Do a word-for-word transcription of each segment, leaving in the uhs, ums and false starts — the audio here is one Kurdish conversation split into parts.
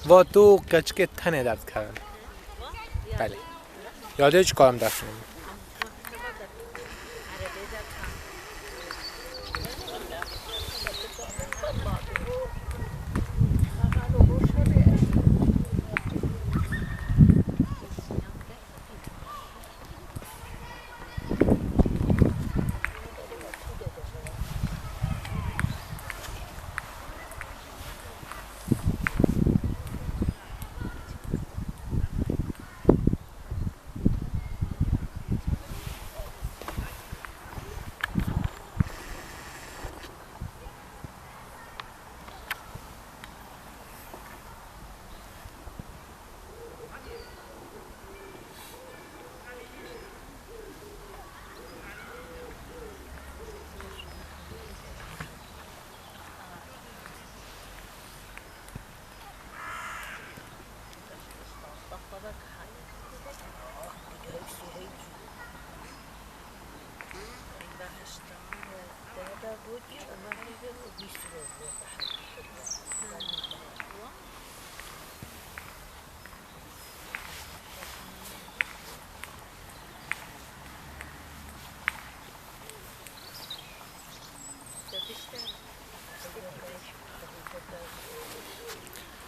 Va tu keçikê tenê derdikevin. Belê. Ya dê çi karim derxînim.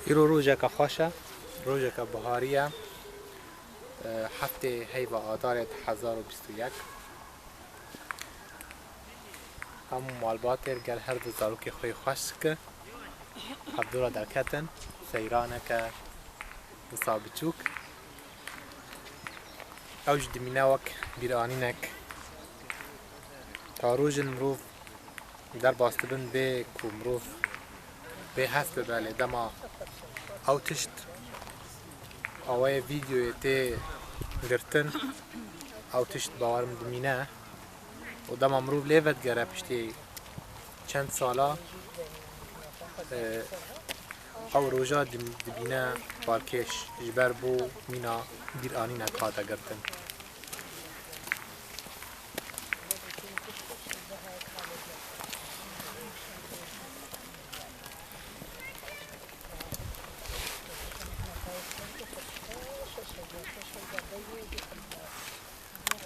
Îro rojeke xweş e, rojeke biharî ye. Heftê heyva Adarê du hezar û bîst û yek. Hemû malbatê li gel her du zarokê xwe yê xweşik hevdû re derketin. Seyraneke wisa biçûk. Ew jî dimîne wek bîranînek. Ka rojin mirov derbas dibin bê ku mirov bê hest bibe, lê dema ew tişt awayê vîdyoyê tê girtin, ew tişt bawerim dimîne û dema mirov lê vedigere piştî çend sala, e, ew roja dim-, dibîne balkêş ji ber bo mîna bîranînek hate girtin.